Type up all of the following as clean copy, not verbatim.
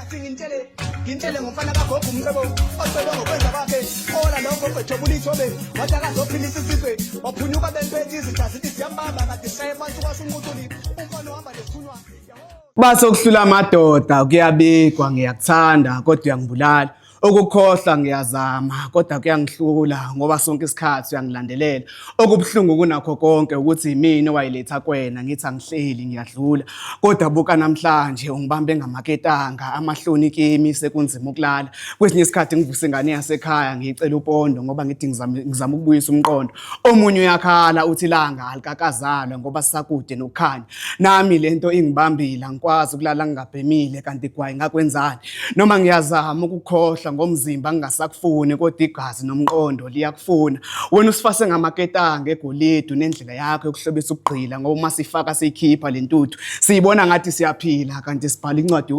Athi ngintshele ngintshele ngomfana kagogo umcebo ocebe ngokwenza kwakhe ola lo gogo ejobula ithobe wathi akazophilisa isizwe waphunyuka bempethe izitha zithi ziyambamba kade shaye phansi kwasho unquthuli umfana uhamba nesithunywa. Base ukuhlula amadoda kuyabikwa, ngiyakuthanda kodwa uyangibulala. Ukukhohlwa ngiyazama kodwa kuyangihlula ngoba sonke isikhathi uyangilandelela. Okubuhlungu kunakho konke ukuthi yimina owayiletha kwena, ngithi angihleli ngiyadlula. Kodwa buka namhlanje ungibambe ngamaketanga, amahloni kimi sekunzima ukulala. Kwesinye isikhathi ngivuse ingane yasekhaya ngiyicela upondo ngoba ngithi ngizama ukubuyisa umqondo. Omunye uyakhala uthi ilanga alikakazalwa ngoba sisakude nokukhanya. Nami lento ingibambile, angikwazi ukulala ngingabhemile kanti gwayi ngakwenzani. Noma ngiyazama ukukhohlwa ngomzimba ngingasakufuni kodwa igazi nomqondo liyakufuna. Wena usifase ngamaketanga egolide nendlela yakho yokuhlobisa ukugqila ngoba uma sifaka siyikhipha le ntuthu siyibona ngathi siyaphila kanti sibhala incwadi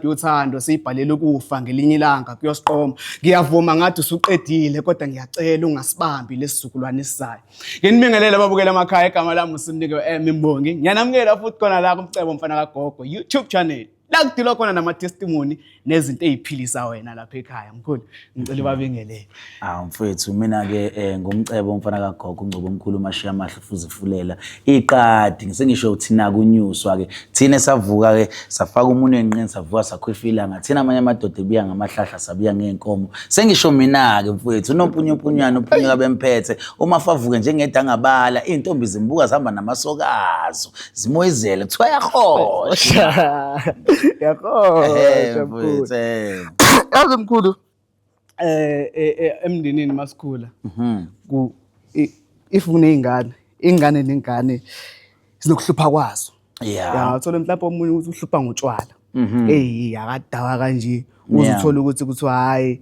yothando siyibhalela ukufa ngelinye ilanga kuyosiqoma. Ngiyavuma ngathi usuqedile kodwa ngiyacela ungasibambi lesizukulwane esizayo. Nginibingelele ababukela emakhaya, igama lami uSimnike M Imbongi. Ngiyanamukela futhi khona la kuMcebo Mfana kaGogo YouTube channel. La kudilwa khona nama testimony nezinto eziphilisa wena lapha ekhaya. Mkhulu, ngicela ubabingelele. Awu mfethu, mina ke ngumcebo mfana kaGogo uNgcobo omkhulu umashiya amahle ufuze fulela. Iqadi ngisengisho thina kunyuswa ke. Thina savuka ke safaka umunwe enqeni savuka sakhwifa ilanga. Thina amanye amadoda ebiya ngamahlahla sabiya ngeenkomo. Sengisho mina ke mfethu unompunyumpunyana uphunyuka bemphethe. Uma favuke njengedangabala izintombi zimbuka zihamba namasokazo. Zimoyizele kuthiwa yahosha. Yahosha mkhulu. Mfethu. Yazi mkhulu, emndenini masikhula ku if uneyingane, ingane nengane zinokuhlupha kwazo. Ya, uthola mhlawumbe omunye ukuthi uhlupha ngotshwala. Hey, akadawa kanje. Uze uthole ukuthi kuthiwa hayi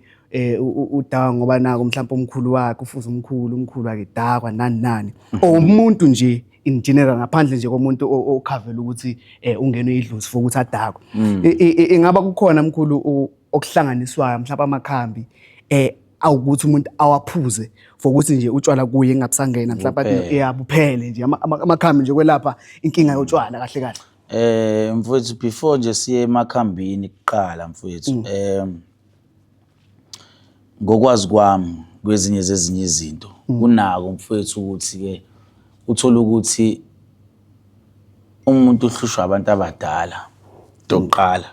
udawa ngoba nako mhlawumbe umkhulu wakhe ufuza umkhulu, umkhulu akedakwa nani nani. Or umuntu nje in general ngaphandle nje komuntu okhavela ukuthi ungenwe idlozi for ukuthi adakwe. Ingaba kukhona mkhulu okuhlanganiswayo mhlawumbe amakhambi awukuthi umuntu awaphuze for ukuthi nje utshwala kuye engabusangena mhlawumbe athi Buphele. ya buphele nje amakhambi nje kwelapha inkinga yotshwala kahle kahle. Mfowethu, before nje siye emakhambini kuqala mfowethu, ngokwazi kwami kwezinye zezinye izinto kunako mfowethu ukuthi ke uthola ukuthi umuntu uhlushwa abantu abadala okokuqala.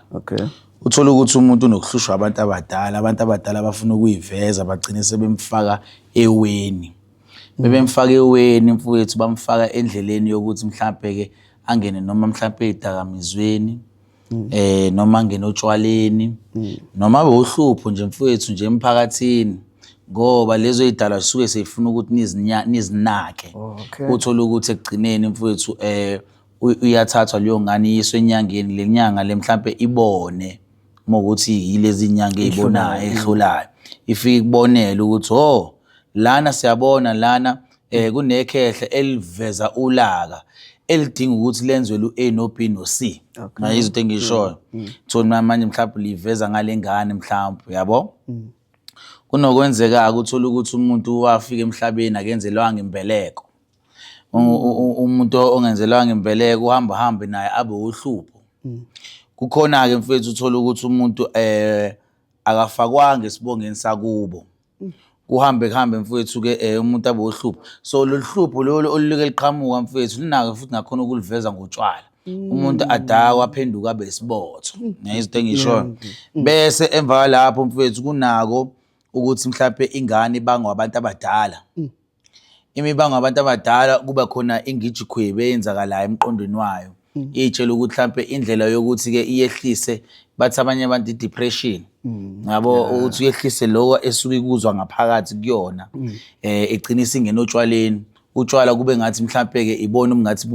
Uthola ukuthi umuntu unokuhlushwa abantu abadala, abantu abadala bafuna ukuyiveza bagcine sebemfaka eweni. Bebemfaka eweni mfowethu, bamfaka endleleni yokuthi mhlampe ke angene noma mhlampe ezidakamizweni, noma angene otshwaleni, noma abe uhlupho nje mfowethu nje emphakathini, ngoba lezo zidalwa zisuke seyifuna ukuthi nizinake. Uthola ukuthi ekugcineni mfowethu uyathathwa leyo ngane iyiswe enyangeni, le nyanga le mhlampe ibone uma ukuthi yilezi nyanga ezibonayo ehlulayo, ifike ikubonele ukuthi oh lana siyabona lana kunekhehle eliveza ulaka elidinga ukuthi lenziwe lu-A no B no C. Manje izinto engishoyo thola manje mhlawumbe liveza ngale ngane mhlawumbe yabo. Kunokwenzeka uthola ukuthi umuntu wafika emhlabeni akenzelwanga imbeleko. Umuntu ongenzelwanga imbeleko uhamba hambe naye abe uhlupho. Kukhona-ke mfethu uthola ukuthi umuntu akafakwanga esibongeni sakubo. Kuhambe kuhambe mfowethu ke umuntu abe uhlupho. So lolu hlupho lolu oluke liqhamuka mfowethu linako futhi ngakhona ukuliveza ngotshwala. Umuntu adakwa aphenduka abe isibotho. Izinto engishoyo. Bese emva kwalapho mfowethu kunako ukuthi mhlampe ingane ibangwa abantu abadala. Imibango abantu abadala kuba khona ingijikhwebu eyenzakalayo emqondweni wayo. Iyitshela ukuthi mhlampe indlela yokuthi ke iyehlise, bathi abanye abantu i-depression. Yabo, ukuthi uyehlise lokho esuke ikuzwa ngaphakathi kuyona. Igcine isingena otshwaleni. Utshwala kube ngathi mhlampe ke ibona ungathi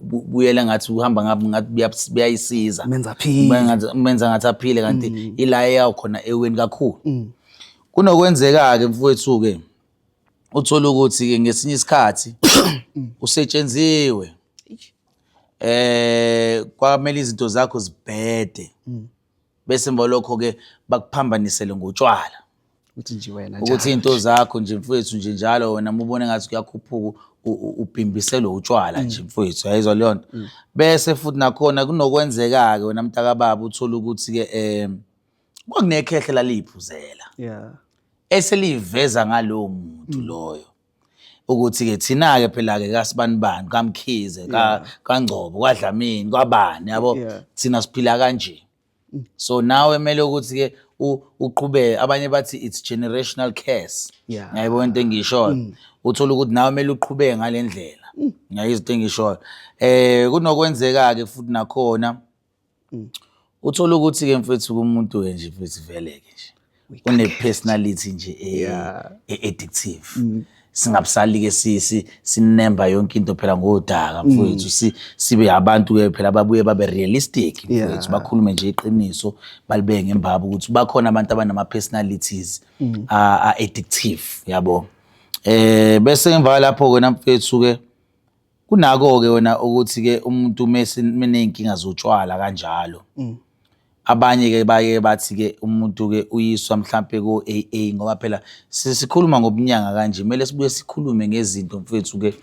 buyela ngathi uhamba ngabe ngathi buyayisiza. Menza aphile. Menza ngathi aphile kanti ila eyawo khona eweni kakhulu. Kunokwenzeka ke mfowethu ke uthola ukuthi ke ngesinye isikhathi usetshenziwe kwamele izinto zakho zibhede, bese emva lokho ke bakuphambanisele ngotshwala. Uthi nje wena ukuthi njalo. Into zakho nje mfowethu nje njalo wena uma ubona ngathi kuyakhuphuka ubhimbiselwe utshwala nje mfowethu, uyayizwa leyo nto. Bese futhi nakhona kunokwenzeka-ke wena mntakababa uthola ukuthi-ke Kwakunekhehle laliyiphuzela. Eseliveza ngalowo muntu loyo. Ukuthi-ke thina-ke phela-ke kasibanibani, kaMkhize, kaNgcobo, kwaDlamini, kwabani, yabo. Thina siphila kanje. So nawe kumele ukuthi-ke uqhubeke. Abanye bathi it's generational curse. Ngiyayibona into engiyishoyo. Uthole ukuthi nawe kumele uqhubeke ngale ndlela. Ngiyayizwa into engiyishoyo. Kunokwenzeka-ke futhi nakhona. Uthole ukuthi-ke mfethu kumuntu-ke nje mfethu vele-ke nje une-personality nje e-addictive. Singabusali-ke sinemba yonke into phela ngodaka mfowethu, sibe abantu-ke phela babuye babe realistic mfowethu, bakhulume nje iqiniso balibeke ngembaba ukuthi bakhona abantu abanama-personalities a-addictive, yabo. Bese emva lapho-ke na mfethu-ke kunako-ke wena ukuthi-ke umuntu meney'nkinga zotshwala kanjalo. Abanye-ke baye bathi-ke umuntu-ke uyiswa mhlampe ko-AA, ngoba phela sikhuluma ngobunyanga kanje, kumele sibuye sikhulume ngezinto mfethu-ke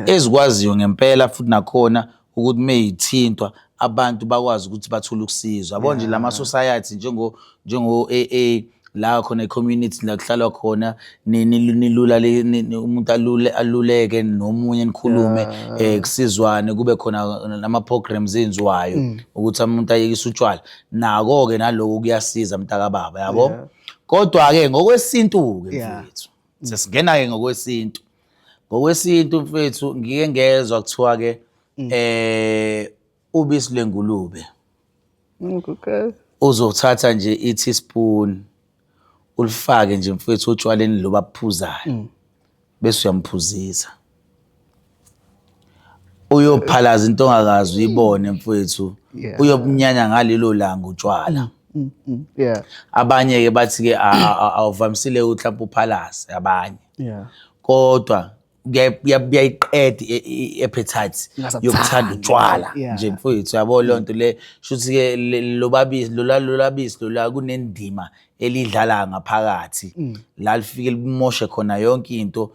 ezikwaziyo ngempela futhi nakhona ukuthi meyithintwa abantu bakwazi ukuthi bathole ukusizwa. Yabo nje lama society njengo-AA la khona i-community la kuhlalwa khona nilula umuntu aluleke nomunye nikhulume, kusizwane, kube khona nama programs enziwayo ukuthi umuntu ayekise utshwala. Nako-ke naloko kuyasiza mntakababa, yabo. Kodwa-ke ngokwesintu-ke mfethu, sesingena-ke ngokwesintu. Ngokwesintu mfethu ngike ngezwa kuthiwa-ke ubisi lwengulube. Uzothatha nje i-teaspoon ulifake nje mfethu otshwaleni lo baphuzayo, bese uyamphuzisa. Uyophalaza into ongakaze uyibone mfethu, uyobunyanya ngalelo langa utshwala. Abanye-ke bathi-ke awuvamisile ukuthi mhlawumbe uphalaze abanye. Kodwa kuyayiqeda i-appetite yokuthanda utshwala nje mfowethu, yabo leyo nto le. Shuthi-ke lobabisi lola lolabisi lola kunendima elidlala ngaphakathi la lifike limoshe khona yonke into,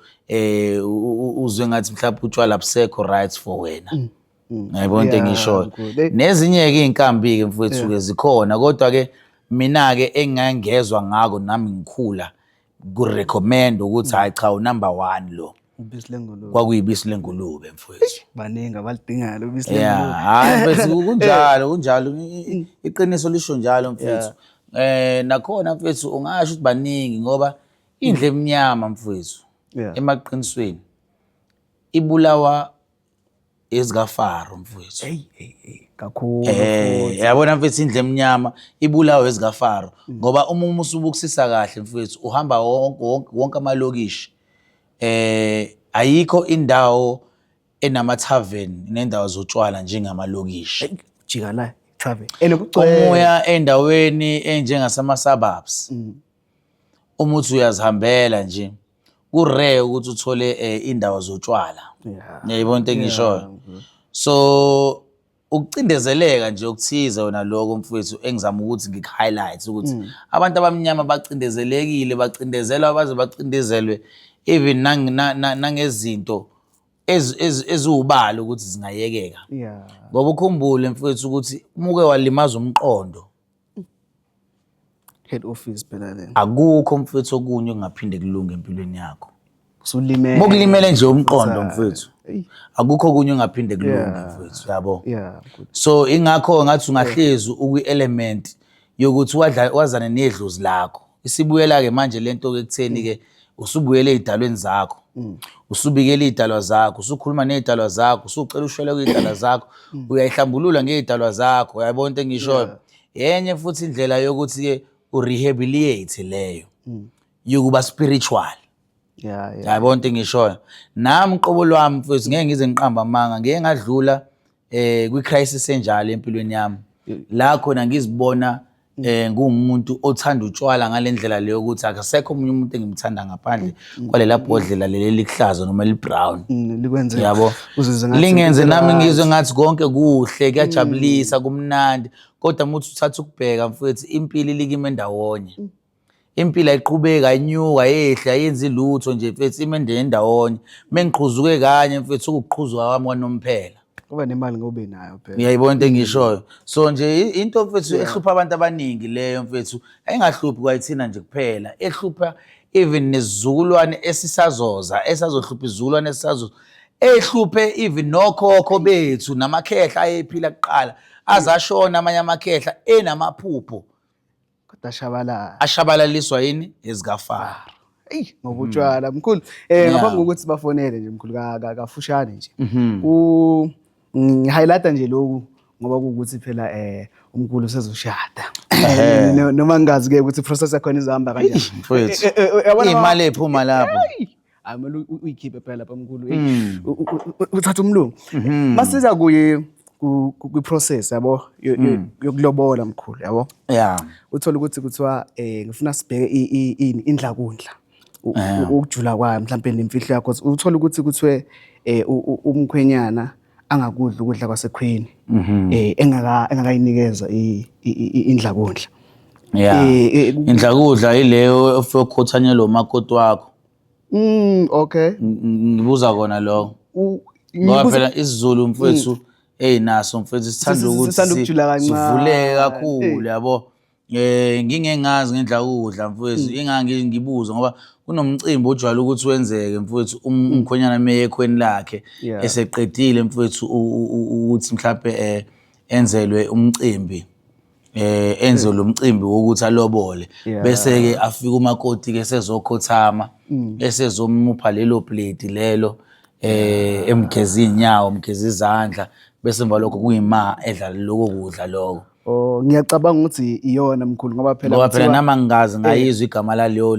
uzwe ngathi mhlawumbe utshwala busekho right for wena. Ngiyayibona into engishoyo. Nezinye-ke iy'nkambi-ke mfowethu-ke zikhona, kodwa-ke mina-ke engangezwa ngako nami ngikhula ku-recommend ukuthi hayi cha u-number 1 lo. Ubisi lengulube. Kwakuyibisi lengulube mfowethu. Baningi abalidingayo ubisi lengulube. Hayi mfethu kunjalo, kunjalo. Iqiniso lisho njalo mfethu. Nakhona mfethu ungasho ukuthi baningi ngoba indle emnyama mfethu emaqinisweni ibulawa ezikaFaro mfethu. Hey, hey, hey, kakhulu futhi. Yabona mfethu indle emnyama ibulawa ezikaFaro ngoba uma usubukusisa kahle mfethu uhamba wonke amalokishi. Ayikho indawo enama tavern nendawo zotshwala njengamalokishi. Jika la tavern. Enokugcwele. Umuya endaweni enjengasama suburbs. Uma uthi uyazihambela nje ku rare ukuthi uthole indawo zotshwala. Ngiyayibona into engishoyo. So ukucindezeleka nje okuthize wena lokho mfowethu engizama ukuthi ngik-highlight ukuthi abantu abamnyama bacindezelekile, bacindezelwa baze bacindezelwe even nangezinto eziwubalo ukuthi zingayekeka. Ngoba ukhumbule mfowethu ukuthi umuke walimaza umqondo. Head office phela le. Akukho mfowethu okunye okungaphinde kulunge empilweni yakho. Usulimele. Mokulimele nje umqondo mfowethu. Akukho okunye okungaphinde kulunge mfowethu, yabo. So ingakho ngathi ungahlezi ukwi-element yokuthi wazane nedlozi lakho. Isibuyela ke manje lento ke ekutheni ke usubuyele ezidalweni zakho. Usubikela izidalwa zakho, usukhuluma nezidalwa zakho, usucela ushwele kwizidalwa zakho, uyayihlambulula ngezidalwa zakho, uyayibona into engishoyo. Yenye futhi indlela yokuthi ke urehabilitate leyo yokuba spiritual. Yayibona into engishoyo. Nami uqobo lwami mfowethu ngeke ngize ngiqamba amanga, ngeke ngadlula kwi-crisis enjalo empilweni yami. La khona ngizibona nguwumuntu othanda utshwala ngalendlela leyo ukuthi akasekho omunye umuntu engimthanda ngaphandle kwalela bhodlela leli likuhlaza noma li-brown. Likwenze Yabo. uzizwe ngathi Lingenze impilo nami right. ngizwe ngathi konke kuhle, kuyajabulisa, kumnandi. Kodwa uma uthi uthatha ukubheka mfowethu impilo ilikime ndawonye. Impilo ayiqhubeki, ayinyuka, ayehli, ayenzi lutho nje mfethu, ime ndawonye. Mengiqhuzuke kanye mfethu ukuqhuzuka kwami kwanomphela. Kuba nemali ngobe nayo phela. Uyayibona into engishoyo. So nje into mfethu ehlupha abantu abaningi leyo mfethu, ayingahluphi kwayithina nje kuphela, ehlupha even nesizukulwane esisazoza, esazohlupha isizukulwane esisazoza, ehluphe even nokhokho bethu namakhehla ayephila kuqala, azashona amanye amakhehla enamaphupho. Kodwa ashabalala. Ashabalaliswa yini? EzikaFaro. Eyi ngoba utshwala mkhulu. Ngaphambi kokuthi sibafonele nje mkhulu kafushane nje. Ku ngi-highlighta nje lokhu ngoba kuwukuthi phela umkhulu usezoshada. Noma ngingazi ke ukuthi process yakhona izohamba kanjani. Mfowethu. Imali ephuma lapho. Hayi kumele uyikhiphe phela lapha mkhulu. Uthatha umlungu. Masiza kuye kwi-process yabo yokulobola mkhulu yabo. Uthola ukuthi kuthiwa ngifuna sibheke ini indlakundla. Ukujula kwayo mhlawumbe nemfihlo yakho. Uthola ukuthi kuthiwe umkhwenyana angakudli ukudla kwasekhweni engakayinikeza indlakundla. Indlakudla ileyo ofike ukhothanyelwa umakoti wakho. Okay. Ngibuza kona lokho. Ngoba phela isiZulu mfowethu eyinaso mfowethu sithanda ukuthi sivuleke kakhulu yabo. Ngingengazi ngendla ukudla mfowethu ingangi ngibuza ngoba kunomcimbi ojwayele ukuthi wenzeke mfowethu umkhwenyana meye ekhweni lakhe eseqedile mfowethu ukuthi mhlambe enzelwe umcimbi. Enze lo mcimbi wokuthi alobole bese ke afika umakoti ke sezokhothama esezomupha lelo plate lelo emgeza inyawo emgeza izandla bese emva lokho kuyima edla lokho kudla lokho. Oh ngiyacabanga ukuthi iyona mkhulu ngoba phela ngoba phela nami angikaze ngayizwa igama laleyo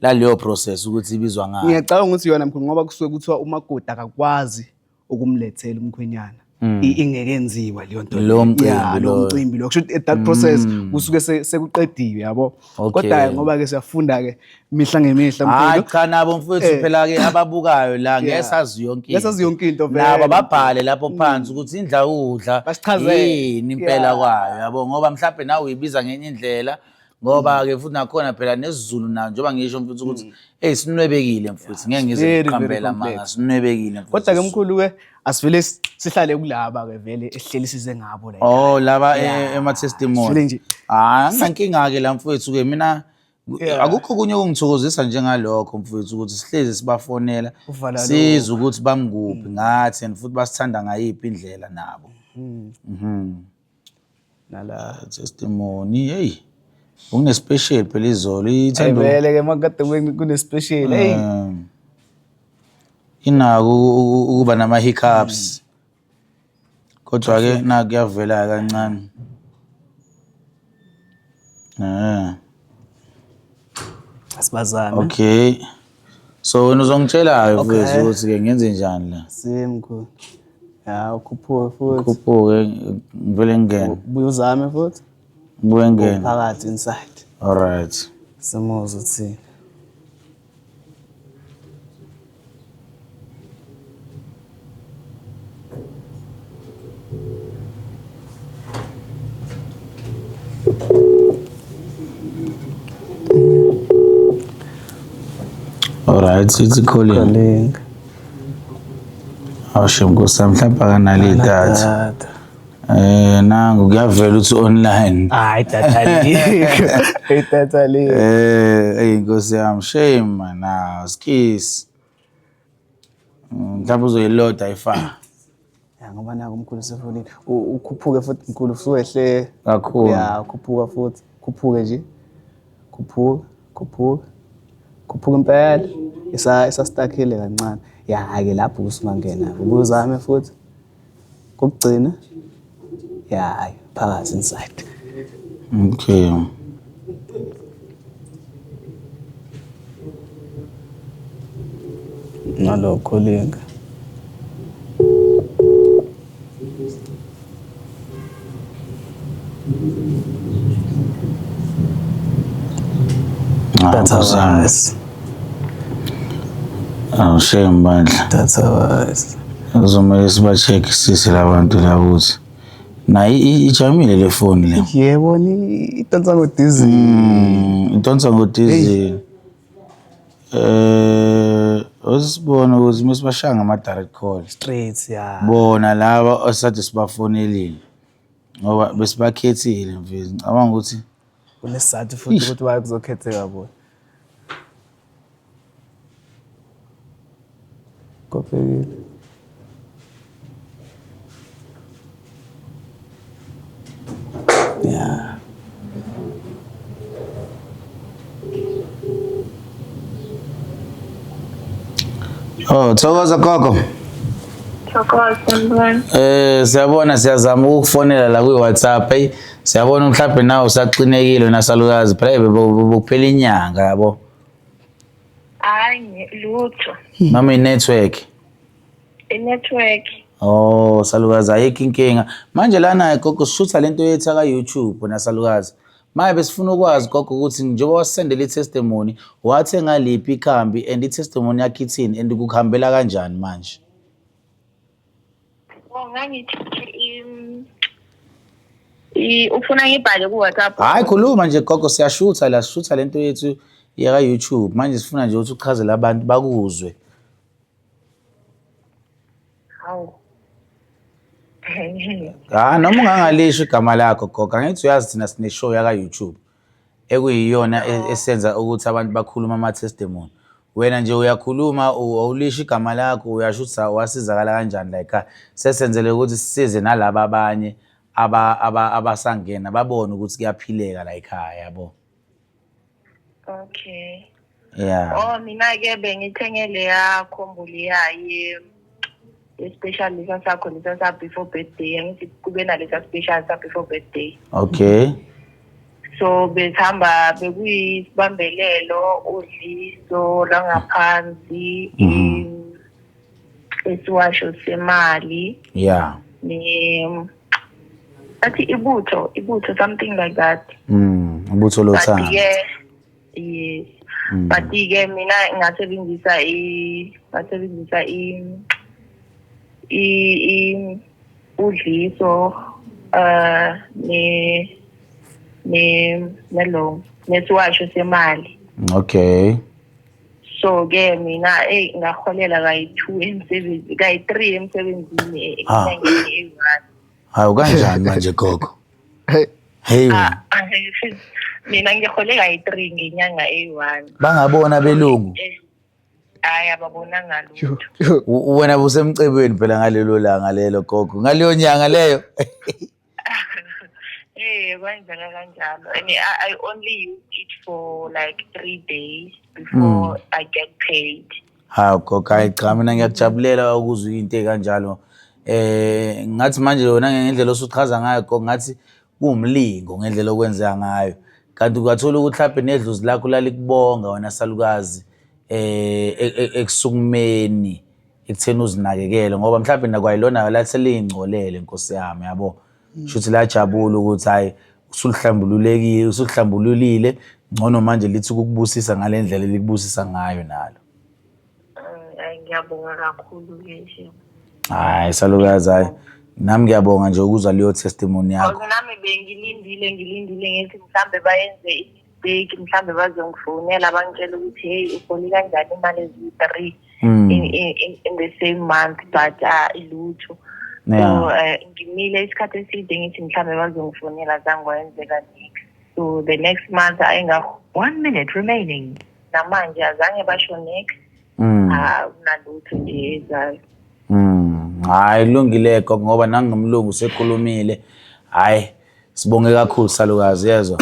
laleyo process ukuthi ibizwa ngani. Ngiyacabanga ukuthi iyona mkhulu ngoba kusuke kuthiwa umakoti akakwazi ukumlethela umkhwenyana ingekenziwa leyo nto Lowo mcimbi Yeah, lowo loyo. mcimbi lo kusho ukuthi that process kusuke sekuqediwe yabo kodwa ngoba ke siyafunda ke mihla ngemihla Hayi mkhulu cha nabo mfowethu phela ke ababukayo la ngeke sazi yonke Ngeke sazi yonke into vele. Nabo babhale lapho phansi ukuthi indla udla Basichazele. yini impela kwayo yabo ngoba mhlawumbe nawe uyibiza ngenye indlela ngoba ke futhi nakhona phela nesiZulu nayo njengoba ngisho mfuthu ukuthi hey sinwebekile mfuthu ngeke ngize Very, very ngiqambele complex. amanga sinwebekile mfuthu. Kodwa ke mkhulu ke asivele sihlale kulaba ke vele esihleli size ngabo la. Oh laba ema testimony. Sivele nje. Ah anginankinga ke la mfowethu ke mina akukho kunye okungithokozisa njengalokho mfowethu ukuthi sihlezi sibafonela Uvala lokho. sizwe ukuthi bamkuphi ngathi and futhi basithanda ngayiphi indlela nabo. Nala testimony hey une special phela izolo ithanda vele ke makade kune special hey inako ukuba nama hiccups kodwa ke naku kuyavela kancane asibazame okay so wena uzongitshela-ke mfethu ukuthi ke ngenze njani la simkhulu ya ukhuphuke futhi khuphuke ngivele ngingene ubuye uzame futhi ngibuye ngingene phakathi inside all right simuzwe uthini All right, it's calling. Calling. Awusho nkosi yami mhlawumbe akanalo idatha. Data. Nangu kuyavela ukuthi online. Hayi data alikho. Idatha alikho. Ey nkosi yami shame man. Ah, skis. Mhlawumbe uzoyiloda ifaka. Ya ngoba naku umkhulu sefonini. Ukhuphuke futhi mkhulu usuwehle Kakhulu. Ya khuphuka futhi. Khuphuke nje. Khuphuka, khuphuka. Khuphuka impela. Isa isastakhile kancane. Ya ke lapho usungangena. Ubuye uzame futhi. Kokugcina. Ya phakathi inside. Okay. Nalokho linga. Data wise. Awu shame bandla. Data wise. Kuzomele siba-check sisi labantu la ukuthi nayo ijamile le foni le. Yebo ni idonsa ngo-diesel. Idonsa ngo-diesel. Osibona ukuthi uma sibashaya ngama-direct call. Straight ya. Bona laba osade sibafonelile ngoba besibakhethile mfethu. Ngicabanga ukuthi Kunesizathu futhi ukuthi why kuzokhetheka bona. Kopekile. Yeah. Oh, thokoza gogo. Thokoza sanibona. Eh siyabona siyazama ukukufonela la kwi-WhatsApp. Hey, siyabona mhlawumbe nawe usaxinekile wena salukazi. Phela bekuphela inyanga yabo. Hayi lutho. Noma i-network. I-network. Oh, salukazi ayikho inkinga. Manje lana gogo sishutha lento yethu aka YouTube na salukazi. Maye besifuna ukwazi gogo ukuthi njengoba wasendela i-testimony wathenga liphi ikhambi and i-testimony yakho ithini and kukuhambela kanjani manje? Oh, ngangithi ufuna ngibhale ku-WhatsApp? Hayi khuluma nje gogo siyashutha la sishutha lento yethu yaka YouTube. Manje sifuna nje ukuthi uchazele abantu bakuzwe. Hawu. Ah noma ungangalisho igama lakho gogo angithi uyazi thina sine show yaka YouTube ekuyiyona esenza ukuthi abantu bakhulume ama testimony. Wena nje uyakhuluma awulisho igama lakho uyasho ukuthi wasizakala kanjani la ekhaya. Sesenzele ukuthi sisize nalaba abanye abasangena babone ukuthi kuyaphileka la ekhaya yabo. Okay. Yeah. Oh mina ke bengithenge leya combo leya ye special lesa sakho lesa sa before birthday angithi kube nalesa special sa before birthday. Okay. So besihamba bekuyisibambelelo udliso langaphansi isiwasho semali. Yeah. Ne athi ibutho something like that. Ibutho lothando. Yes. But ke mina ngasebenzisa i udliso ne nelo nesiwasho semali. Okay. So ke mina ngaholela kayi-2 emsebenzini kayi-3 emsebenzini enyangeni eyi-1. Hawu kanjani manje gogo? Hey. Mina ngihole kayi-3 ngenyanga eyi-1. Bangabona belungu. Hayi ababonanga lutho. Wena busemcebweni phela ngalelo langa lelo gogo. Ngaleyo nyanga leyo. Kwenzeka kanjalo. And I only used it for like 3 days before I get paid. Hawu gogo, hayi cha mina ngiyakujabulela ukuzwa into ekanjalo. Ngathi manje yona ngendlela osuchaza ngayo gogo ngathi kuwumlingo ngendlela okwenzeka ngayo. Kanti ungathola ukuthi mhlawumbe nedlozi lakho lalikubonga wena salukazi ekusukumeni ekutheni uzinakekele ngoba mhlawumbe nakwayilona lathi lingcolele Nkosi yami yabo. Shuthi lajabula ukuthi hayi usuhlambululekile usuhlambululile ngcono manje lithi ukukubusisa ngalendlela elikubusisa ngayo nalo. Ngiyabonga kakhulu ke nje. Hayi salukazi hayi nami ngiyabonga nje ukuzwa leyo testimony yakho. Nami bengilindile ngithi mhlambe bayenze i-mistake mhlambe bazongifonela bangitshela ukuthi hey uhole kanjani imali eziyi-3 in the same month but ilutho. So ngimile isikhathi eside ngithi mhlambe bazongifonela zange kwenzeka next. So the next month ayinga 1 minute remaining. Namanje azange basho next. Kunalutho nje ezayo. Hayi kulungile gogo ngoba nangomlungu sekhulumile. Hayi sibonge kakhulu salukazi yezwa.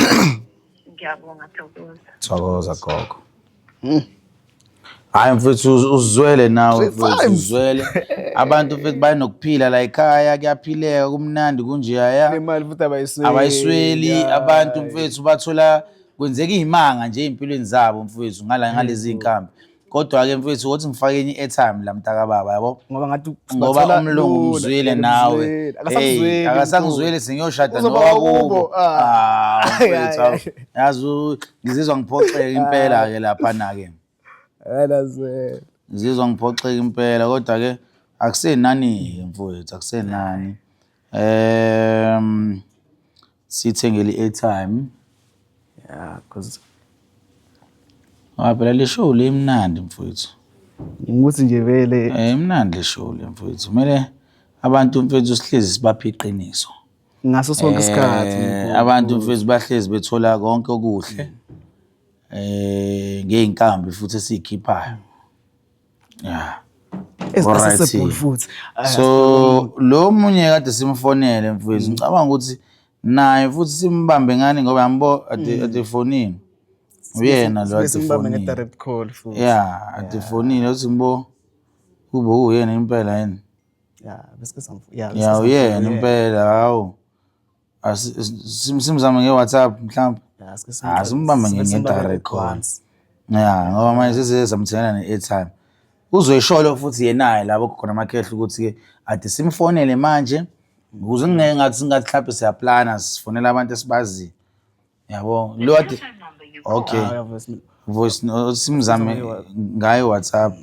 Ngiyabonga thokoza. Thokoza gogo. Hayi mfethu uzwele nawe mfethu uzwele. Abantu mfethu bayanokuphila la ekhaya kuyaphileka kumnandi kunjeya. Nemali futhi abayisweli. Abayisweli abantu mfethu bathola kwenzeka izimanga nje empilweni zabo mfethu ngalezi inkambi. Kodwa ke mfethu ukuthi ngifake enye airtime la mntaka baba yabo. Ngoba ngathi ngoba umlungu umzwile nawe. Hey, akasangizwele sengiyoshada nowakubo. Mfethu yazi ngizizwa ngiphoxeka impela ke lapha na ke. Ayalazela. Ngizizwa ngiphoxeka impela kodwa ke akusenani mfowethu akusenani. Sithengele i-airtime. Yeah, cause phela le show le imnandi mfowethu. Ukuthi nje vele Imnandi le show le mfowethu. Kumele abantu mfethu sihlezi sibaphe iqiniso. Ngaso sonke isikhathi. Mkhulu. Abantu mfethu bahlezi bethola konke okuhle. Ngeyinkambi futhi esiyikhiphayo. Yeah. Ezi-accessible futhi. So lo munye kade simfonele mfethu, ngicabanga ukuthi naye futhi simbambe ngani ngoba yambo ade ade fonini. Uyena lo ade Simbambe fonini. nge-direct call futhi. Yeah, ade fonini uthi ngibo kube uyena impela yini. Yeah, bese yeah, Ya, uyena impela, hawu. Simzame nge-WhatsApp mhlawumbe. Yeah, sike Ah, simbambe nge-direct call. Ya, ngoba manje sesize samthengela ne-airtime. Uzoyisholo futhi yenaye labo khona amakhehla ukuthi-ke ade simfonele manje ukuze kungeke ngathi singathi mhlawumbe siyaplana sifonela abantu esibaziyo. Yabo, lo ade okay. Ah, voice note. Voice note simzame ngayo WhatsApp.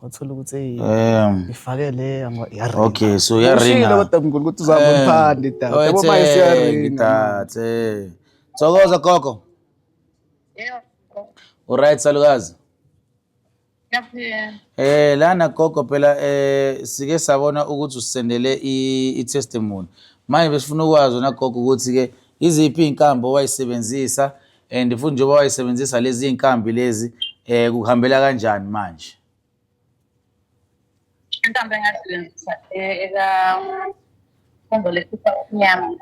Wathola ukuthi hey, ifake le yaringa. Okay, so yaringa. Ushilo kodwa mkhulu ukuthi uzama uphande data. Yabo manje siyaringa. Tathe. Thokoza gogo. Yebo. Uright salukazi? Ngiyaphila. Lana gogo phela sike sabona ukuthi usendele i testimony. Manje besifuna ukwazi wena gogo ukuthi ke iziphi inkambi owayisebenzisa and futhi njengoba wayisebenzisa lezi inkambi lezi kuhambela kanjani manje? Inkambi engasebenzisa eka khombo lesisa umnyama.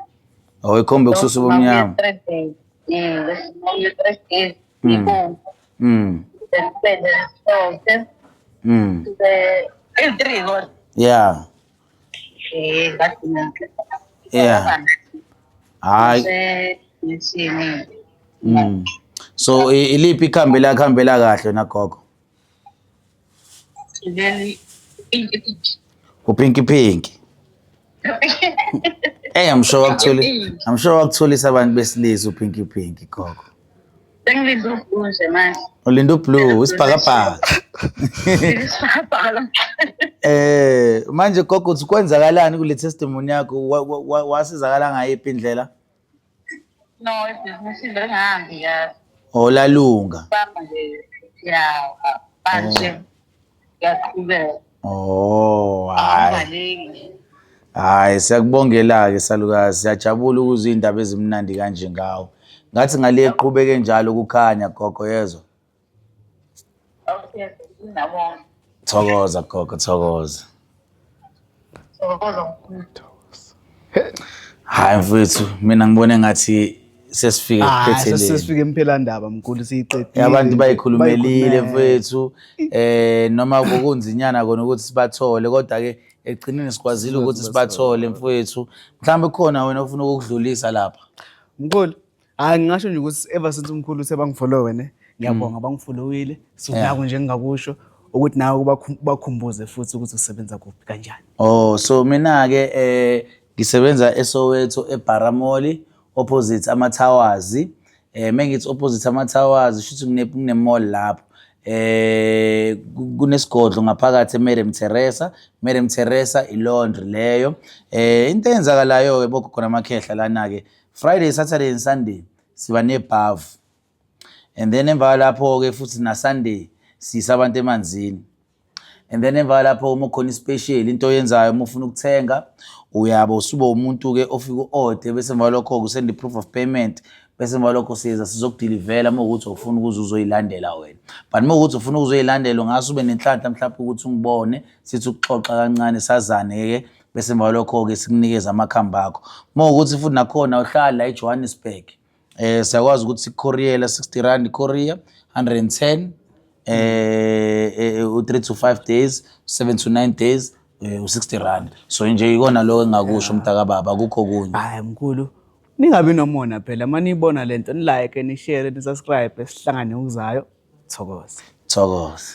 Oh, ikhombe kususa ubumnyama. 3 days. 3 days. Ibomvu. Then kube nesonke. Kube i-3 kodwa. Ngagcina. Hayi. Sesini. So iliphi ikhambi lakuhambela kahle na gogo? Leli pinky pinky. Upinky pinky. I'm sure wakutholisa abantu besilisa upinky pinky gogo. Sengilinde ublue nje manje. Ulinde ublue, isibhakabhaka. Isibhakabhaka. Manje gogo uthi kwenzakalani kule testimony yakho? Wasizakala ngayiphi indlela? No, ibhizinisi bengahambi kahle. Oh, lalunga. Bamba nje ya manje ngiyaqhubeka. Oh, hayi. Angibaleki. Hayi, siyakubongela ke salukazi. Siyajabula ukuzwa indaba ezimnandi kanje ngawo. Ngathi ngale iqhubeke njalo ukukhanya gogo, yezwa. Okay, ngiyabonga. Thokoza gogo, thokoza. Thokoza mkhulu. Hayi mfethu, mina ngibone ngathi sesifike Ah, ekuphetheleni. sesifike emphelandaba mkhulu, siyiqedile. Abantu bayikhulumelile Bayikhulumele. mfethu. Noma kukunzinyana kona ukuthi sibathole, kodwa ke ekugcineni sikwazile ukuthi sibathole mfethu. Mhlawumbe khona wena ofuna ukudlulisa lapha. Mkhulu, hayi ngingasho nje ukuthi ever since umkhulu uthe bangifollowe ne, ngiyabonga bangifollowile. So nako nje ngingakusho ukuthi nawe ubakhumbuze futhi ukuthi usebenza kuphi kanjani. Oh, so mina ke ngisebenza eSoweto eBaramoli opposite ama Towers. Mengithi opposite ama Towers shuthi kune mall lapho. Kunesigodlo ngaphakathi eMariam Teresa. Mariam Teresa ilaundry leyo. Into eyenzakalayo ke bogogo namakhehla lana ke Friday, Saturday and Sunday siba nebhavu. And then emva lapho ke futhi na Sunday siyisa abantu emanzini. And then emva lapho uma ukhona ispecial into oyenzayo uma ufuna ukuthenga uyabo usuba umuntu ke ofika uorder bese emva lokho usend proof of payment bese emva lokho siza sizokudelivela uma ukuthi ufuna ukuze uzoyilandela wena. But uma ukuthi ufuna ukuzoyilandela ungase ube nenhlanhla mhlawumbe ukuthi ungibone sithi ukuxoxa kancane sazane ke bese emva lokho ke sikunikeza amakhambi akho. Uma ukuthi futhi nakhona uhlala la eJohannesburg siyakwazi ukuthi sikucourier 60 rand courier 110 u 3 to 5 days 7 to 9 days u 60 rand. So nje ikona lokho engakusho mntaka baba, akukho kunye. Hayi mkhulu, ningabi nomona phela manibona lento ni like ni share ni subscribe, sihlangane okuzayo. Thokoza. Thokoza.